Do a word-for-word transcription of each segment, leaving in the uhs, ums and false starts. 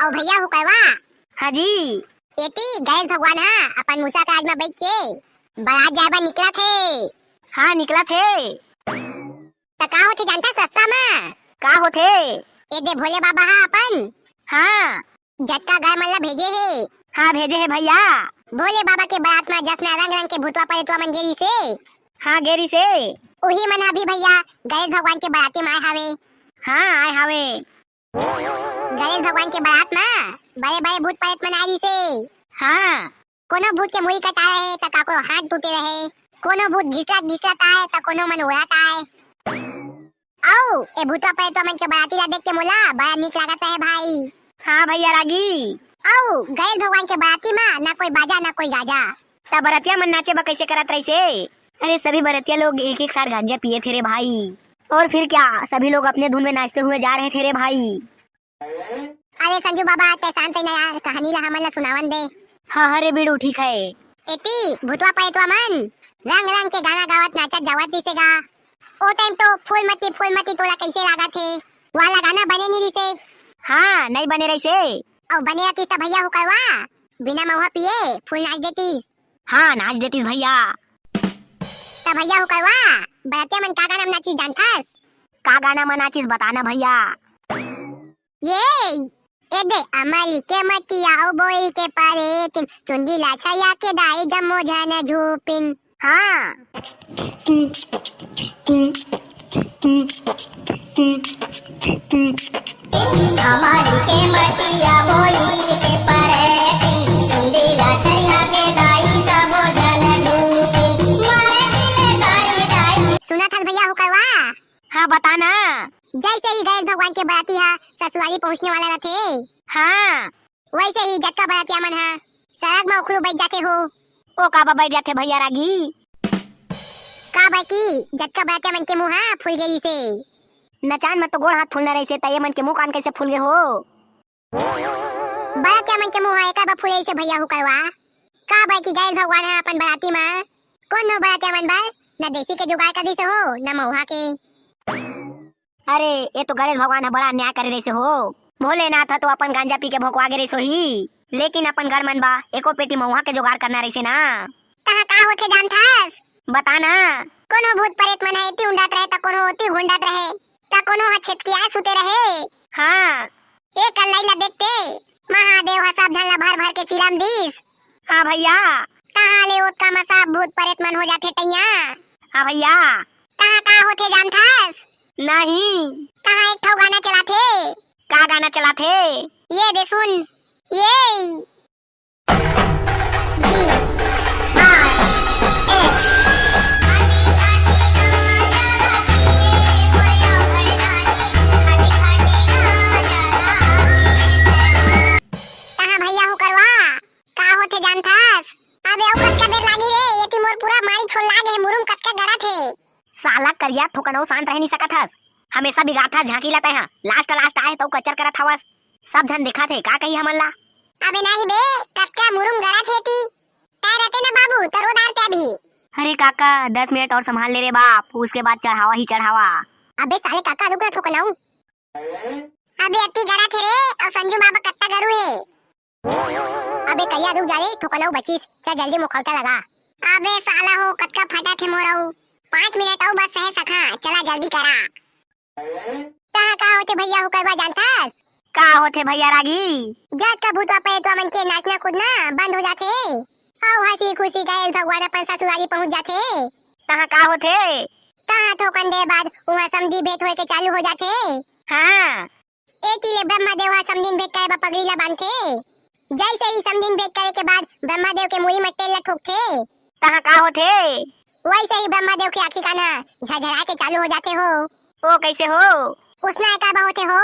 ओ भैया हुकरवा। हाँ जी। एती गणेश भगवान ह अपन मूसा के राज म बइठ के बरात जाए बर निकलत हे। हाँ, निकलत हे। त का होथे जानथस रस्ता म? का होथे? ए दे भोले बाबा ह अपन हाँ। जतका घर मन ला भेजे हे। हाँ, भेजे हे भैया। भोले बाबा के बरात म जस म रंग रंग के भूतवा परेतवा मन गे रिहिसे। हाँ, गे रिहिसे। उही मन ह भी भैया गणेश भगवान के बराती म आए हावे। हाँ, आए हावे। गणेश भगवान के बरात म बड़े बड़े भूत परेत मन आए रिहिसे। हाँ। कोनो भूत के मुड़ी कटाए रहे त काको हाथ टूटे रहे, कोनो भूत घिसरत घिसरत आए त कोनो मन ओढ़त आए। अउ ए भूतवा परेतवा मन के बराती ला देख के मोला बड़ा नीक लागत रहे भाई। हाँ भैया रागी। अउ गणेश भगवान के बराती म ना कोई बाजा ना कोई गाजा। त बरतिया मन नाचे बर कैसे करत रहिसे? अरे सभी बरतिया लोग एक एक साथ गांजा पिए थे रे भाई। और फिर क्या, सभी लोग अपने धुन में नाचते हुए जा रहे थे रे भाई। अरे संजू बाबा, तै शांत रह ना यार, कहानी ला हमन ला सुनावन दे। हाँ, हाँ रे बीड़ू, ठीक है। एती भूतवा परेतवा मन रंग रंग के गाना गावत नाचत जावत रिहिसे गा। ओ टाइम तो फूल मती फूल मती तोला कैसे लागत हे, वाला गाना बने नी रिहिसे। हाँ, नहीं बने रहिसे। अउ बने रहतिस त भैया हुकरवा बिना महुआ पिए फुल नाच देतिस। हाँ, नाच देतिस भैया। त भैया हुकरवा बरतिया मन का गाना म नाचिस जानथस? का गाना म नाचिस बता ना भैया। ये, ए दे अमली के मटिया ओ बोइल के परेतिन, चुंदी ला छरिया के दाई जम्मो झन झूपिन। हाँ। अमली के मटिया बोइल के परेतिन, चुंदी ला छरिया के दाई जम्मो झन झूपिन। मारे दिले दाई दाई। सुनत हस भैया हुकरवा? हाँ, बता ना। जैसे ही गणेश भगवान के बराती ह ससुरारी पहुँचने वाला रथे। हाँ। वैसे ही जतका बरतिया मन ह सड़क म उखरू बइठ जाथे हो। ओ काबर बइठ जाथे भैया रागी? काबर कि जतका बरतिया मन के मुँह ह फूल गे रिहिसे। नचान म तो गोड़ हाथ फूलना रहिसे, त ये मन के मुँह कान कैसे फूल गे हो? बरतिया मन के मुँह ह एकर बर फूले रिहिसे भैया हुकरवा। काबर कि गणेश भगवान ह अपन बराती म कोनो बरतिया मन बर न देसी के जुगाड़ कर दिस हो, न महुआ के। अरे, ये तो गणेश भगवान ह बड़ा अन्याय करे रहिसे हो। भोलेनाथ ह तो अपन गांजा पी के भोकवा गे रहिस होही, लेकिन अपन घर मन बा एको पेटी महुआ के जुगाड़ करना रहिसे ना। तहाँ का होथे जानथस? बता ना। कोनो भूत परेत मन ह एती उंडत रहे त कोनो ओती घुंडत रहे, त कोनो ह छेतकिया सुते रहे। हाँ। ए कल्लई ला देखते, महादेव ह सब झन ला भर भर के चिलम दिस। हाँ भैया। तहाँ ले ओतका म सब भूत परेत मन हो जाथे टैया। हाँ भैया। तहाँ का होथे जानथस? नहीं। तहाँ एक ठो गाना चलाथे। का गाना चलाथे? ये दे सुन। ये। जी। आर। एस। तहाँ भैया हुकरवा। का होथे जानथस? अबे अउ कतका बेर लागी रे, एती मोर पूरा मारी छोल लागे हे, मुरुम कतका गरत हे। साला करिया थोकनऊ शांत रह नी सकत हस, हमेशा बिगाड़थस झांकी ला तैं हा, last last आए तऊ कचर करत हवस, सब झन देखत हे, का कही हमन ला? अबे नहीं बे, कतका मुरुम गरत हे एती, तैं रहते ना बाबू, त रो डारते अभी। अरे काका, दस मिनट और संभाल ले रे बाप, उसके बाद चढ़ावा ही चढ़ावा। अबे साले काका रुक ना थोकनऊ। अबे अति गरत हे रे, अउ संजू बाबा कतका गरू हे। अबे करिया रुक जा रे, थोकनऊ बचिस, चल जल्दी मुखौटा लगा। अबे साला हो, कतका फटत हे मोर अउ। पाँच मिनट अउ बस सहे सकहा, चला जल्दी करा। तहाँ का होथे भैया हुकरवा जानथस? का होथे भैया रागी? जतका भूतवा परेतवा मन के नाचना कूदना बंद हो जाथे, अउ हंसी खुशी गणेश भगवान अपन ससुरारी पहुंच जाथे। तहाँ का होथे? तहाँ थोकन देर बाद उहाँ समधी भेंट होए के चालू हो जाथे। हाँ। एती ले ब्रह्मा देव ह समधिन भेंट करे बर पगड़ी ला बांधथे। जैसे ही समधिन भेंट करे के बाद ब्रह्मा देव के मुड़ी म तेल ला ठोकथे, तहाँ का होथे? वैसे ही ब्रह्मा देव के आँखी कान ह झरझराए के चालू हो जाथे हो। ओ, कैसे हो? उसना एकर बर होथे हो,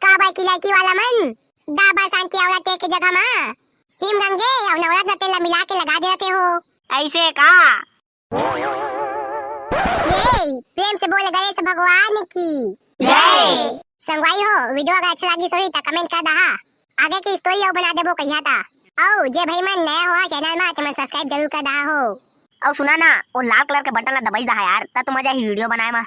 काबर कि लड़की वाला मन डाबर शांति आंवला तेल के जगह म हिम गंगे अउ नवरत्न तेल ला मिला के लगा देथे हो। ऐसे का? ये, प्रेम से बोल गणेश भगवान की जय। संगवारी हो, video अगर अच्छा लागिस होही त comment कर दहा। आगे के story अउ बना देबो कहिया ता। अउ जे भाई मन नया हो channel मा, ते मन subscribe जरूर कर दहा हो। अउ सुना ना, वो लाल colour के button ला दबाई दहा यार, त तो मजा ही video बनाए मा।